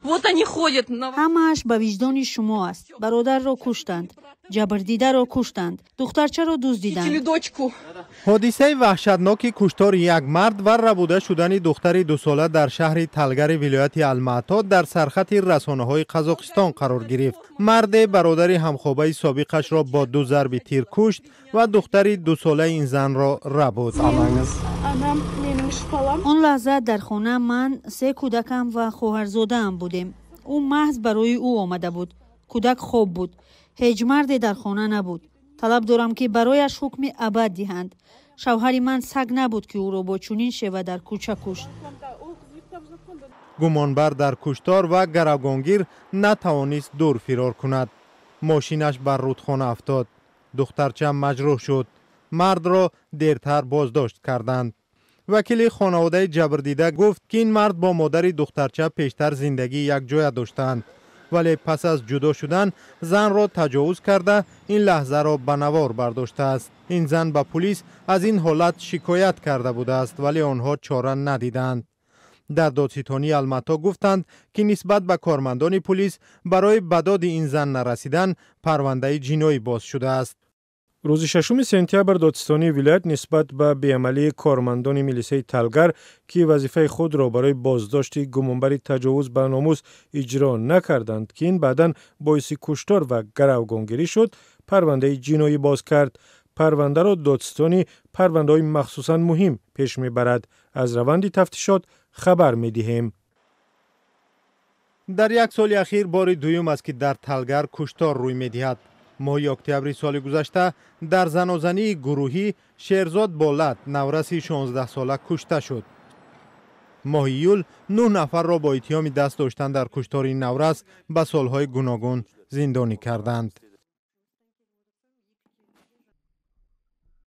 Вот они ходят на Ҳамааш ба виҷдони шумо аст. Бародарро куштанд, ҷабрдидаро куштанд, духтарчаро дуздиданд. Похитили дочку. Ҳодисаи ваҳшатноки куштори як мард ва рабуда шудани духтари дусола дар шаҳри Талгари вилояти Алмаато дар сархати расонаҳои Қазоқистон қарор гирифт. Марде бародари ҳамхобаи собиқашро бо ду зарби тир кушт ва духтари дусолаи ин занро рабуд. Анам, менің үш балам. Он лаҳза дар хона ман, се кӯдакам ва хоҳарзодаам будем. Ӯ маҳз барои ӯ омада буд. Кӯдак хоб буд, ҳеҷ марде дар хона набуд. Талаб дорам, ки барояш ҳукми абад диҳанд. Шавҳари ман саг набуд, ки ӯро бо чунин шева дар кӯча кушт. Гумонбар дар куштор ва гаравгонгир натавонист дур фирор кунад. Мошинаш бар рудхона афтод, духтарча маҷрӯҳ шуд. Мардро дертар боздошт карданд. Вакили хонаводаи ҷабрдида гуфт, ки ин мард бо модари духтарча пештар зиндагии якҷоя доштаанд, вале пас аз ҷудо шудан занро таҷовуз карда, ин лаҳзаро ба навор бардоштааст. Ин зан ба пулис аз ин ҳолат шикоят карда будааст, вале онҳо чора надиданд. Дар додситонии Алмато гуфтанд, ки нисбат ба кормандони пулис барои ба доди ин зан нарасидан парвандаи ҷиноӣ боз шудааст. Рӯзи 6 сентябр додситонии вилоят нисбат ба беамалии кормандони милисаи Талгар, ки вазифаи худро барои боздошти гумонбари таҷовуз ба номус иҷро накарданд, ки ин баъдан боиси куштор ва гаравгонгирӣ шуд, парвандаи ҷиноӣ боз кард. Парвандаро додситонӣ парвандаҳои махсусан муҳим пеш мебарад. Аз раванди тафтишот хабар медиҳем. Дар як соли ахир бори дуюм аст, ки дар Талгар куштор рӯй медиҳад. Моҳи октябри соли гузашта дар занозании гурӯҳӣ Шерзод Болат, навраси 16сола, кушта шуд. Моҳи июл нӯҳ нафарро бо иттиҳоми даст доштан дар куштори наврас ба солҳои гуногун зиндонӣ карданд.